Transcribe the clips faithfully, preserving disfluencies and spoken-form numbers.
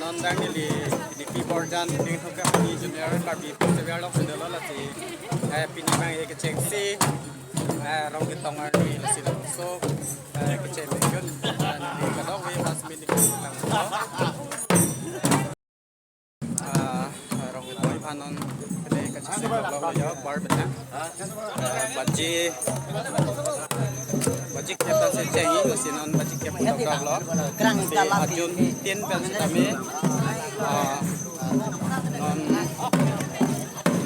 Nonke neli, neli P Borjan, Dingthok Kapani Junior Karbi Festival along si dolo lasi. Eh, pini abang kechengsi, eh, Rongketong arni lasi labangso, eh, kecheng jun, eh, neli kadokave last minute lang. Ah, Rongketong aphan non pede kachesik lo yo, bar benda. Eh, baji, baji kep ta si cheng-i, lasi non baji kep dokdoklo. Krang si seta la ajun tin pen sitame, ah, non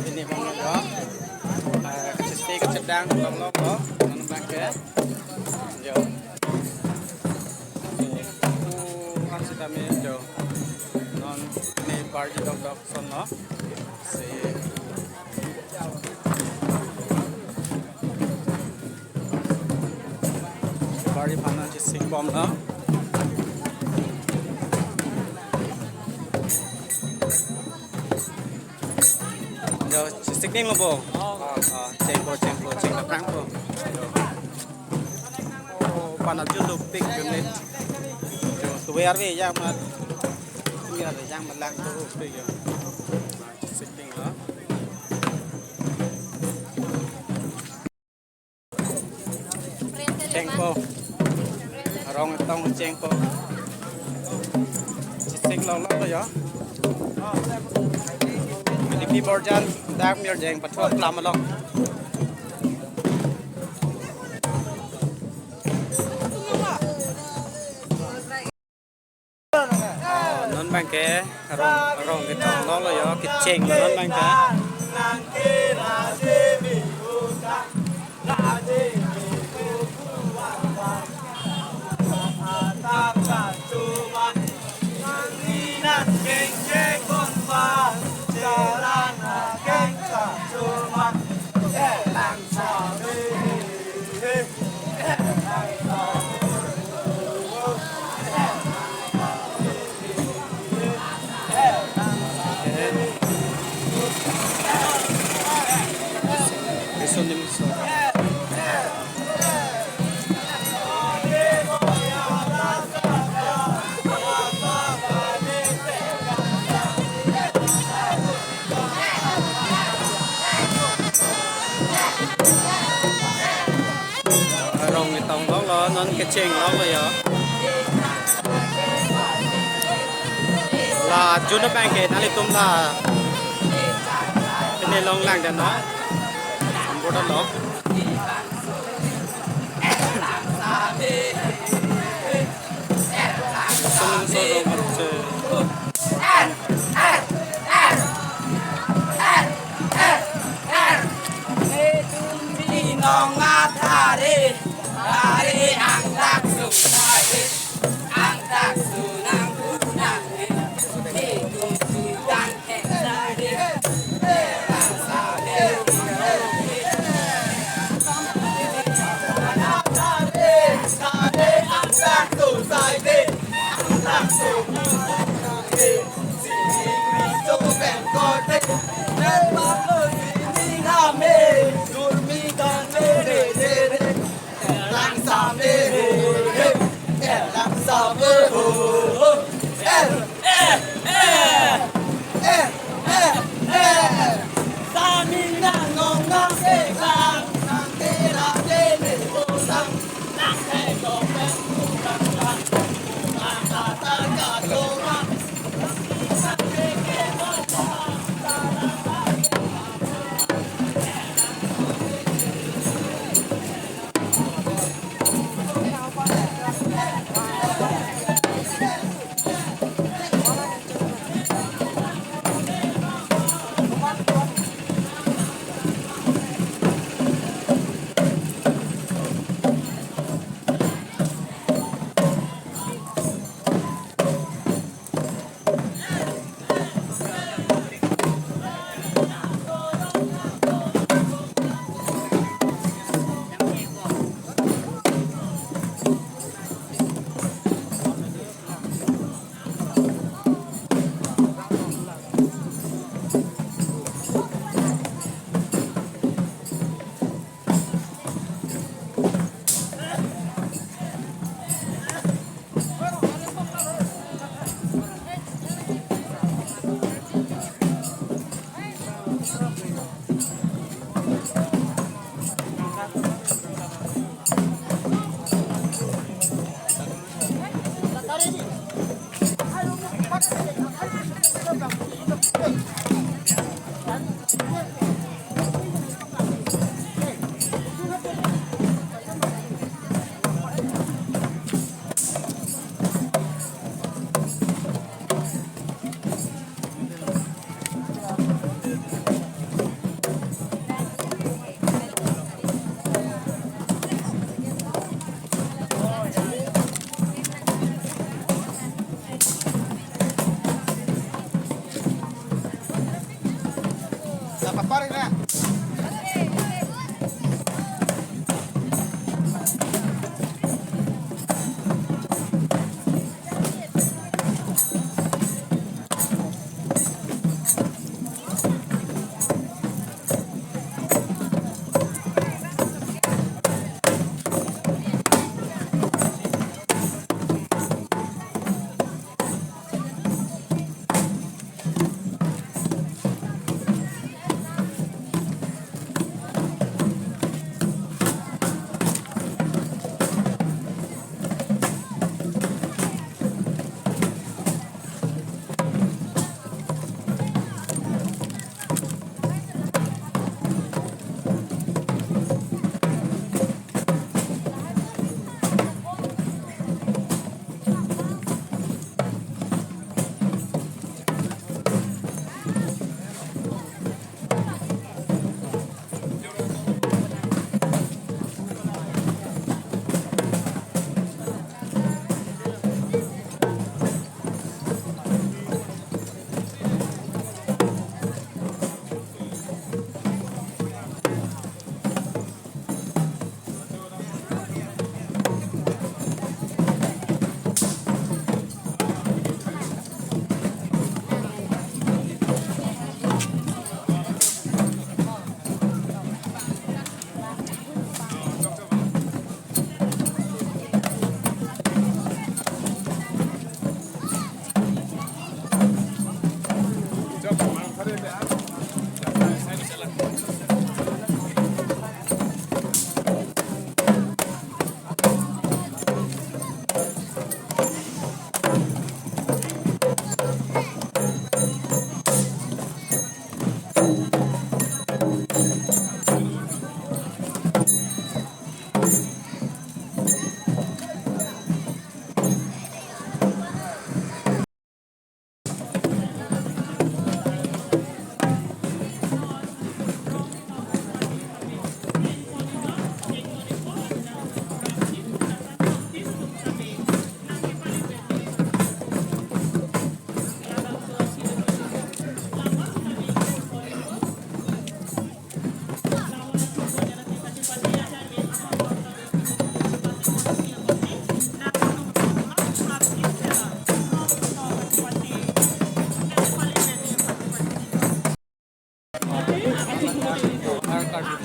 pini abang yo. Eh, kachesik kachedang dokdoklo, non abangke. Yo. Ku ham sitame yo. Non ne bar ji dokdok. Sonlo. Si. Bar ji aphan nangchesik bomlo. Yo, chesik dinglo bo. Ah, ah, chengpo, chengpo, cheng aphrangpo. Oh, pana jun dopik jun ni. Yo, tuwe arve yang mat. Tuwe arve yang mat lang dopik yo. Chesik dinglo. Chengpo. Rongketong chengpo. Chesik lo lo yo. Neli P Borjan, dak mir jeng pathu aklam along. Oh, non abangke Rong, Rongketong lo lo yo, kecheng lo non abangke. Rongketong lo lo, non kecheng lo lo yo. La jun abangke nanglitum la pini along lang den na. Ambor lo. Sung so rong che. Nong athare, are angdak sung athare, angdak sung nang unang ne, ne tung si dang kek sare.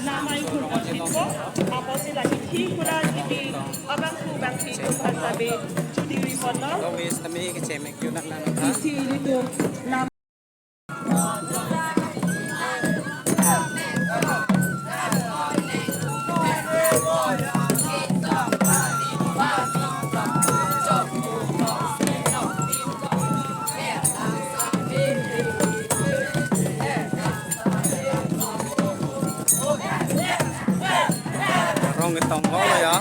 Namai kurang siko, apotsi lagi thi kurang ini, abang ku bang thi kurang sabi, judi ripono. Always kami kecemek yun ang nanang ha. Isi itu, nam- Rong ketong lo ya.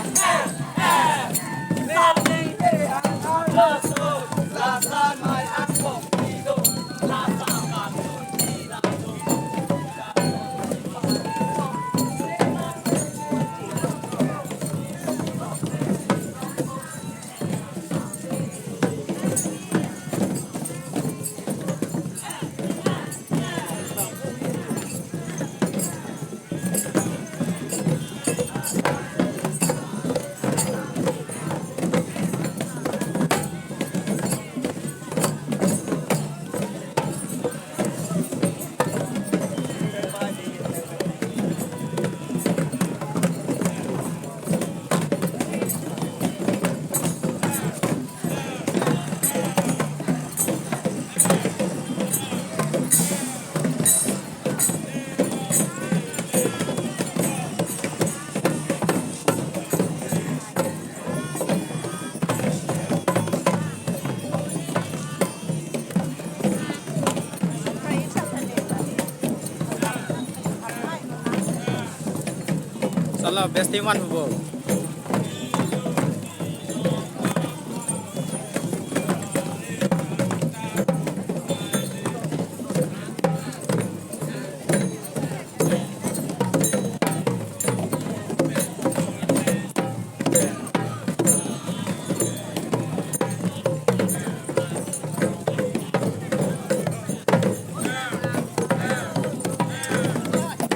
Tala besti man hubo.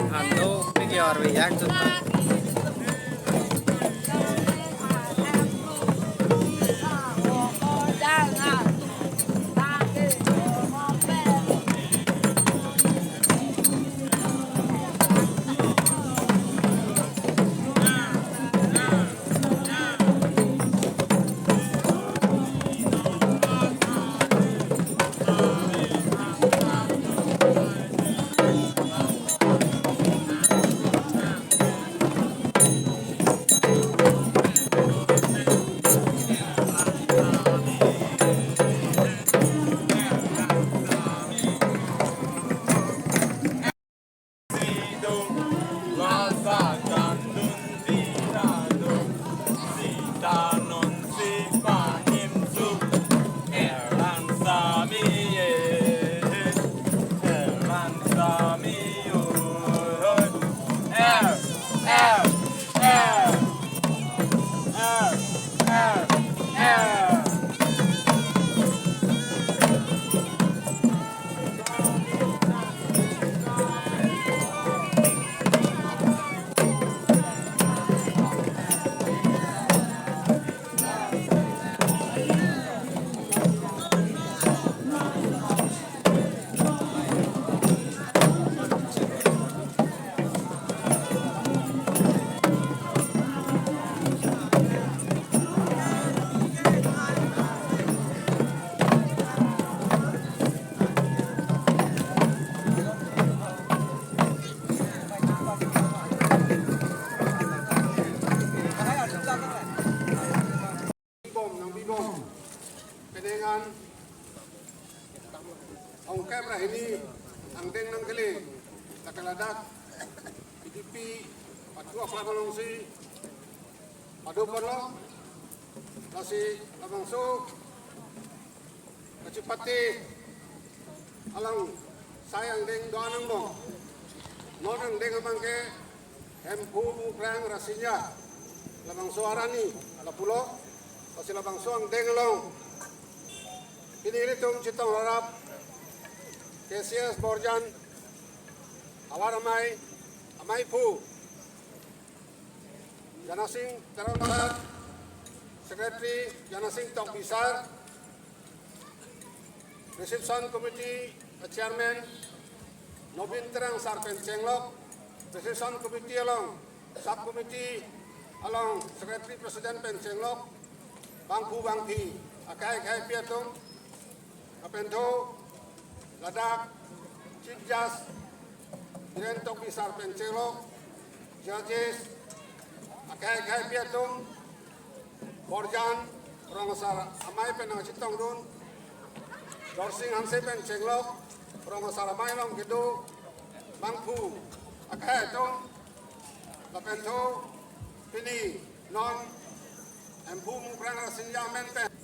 Hando pigi arwi yang tuta. Bom, nang bibom. Penangan. Ongkai berahini angdeng nangkele, lake ladak, P D P, patu apa alongsi, padu palo, lasi labangso, kachipate, alongsai angdeng do-an angbong. Non angdeng abangke, Hemphu Mukrang Rasinja, labangso arni, lapulo, lasi labangso angdeng along. Pini ilitum chetong rarap K C S Borjan, alar amei, ameiphu, Janasing Teron Marat, Secretary Janasing Tokbi sir, Reception Committee, uh, Chairman Nobin Terang sir pen chenglok, Reception Committee along, Sub Committee along, Secretary President pen chenglok, bangphu bangphi, akai akai pi atum, lapen tho, ladak, Chief Judge, Dhiren Tokbi sir pen chenglok, judges, akai akai pi atum, Borjan, rong asar amei pen nangchetongdun, Dorsing Hanse pen chenglok, rong asar amei along kedo, bangphu, akai atum, lapen tho, pini, non, Hemphu Mukrang Rasinja amen pen.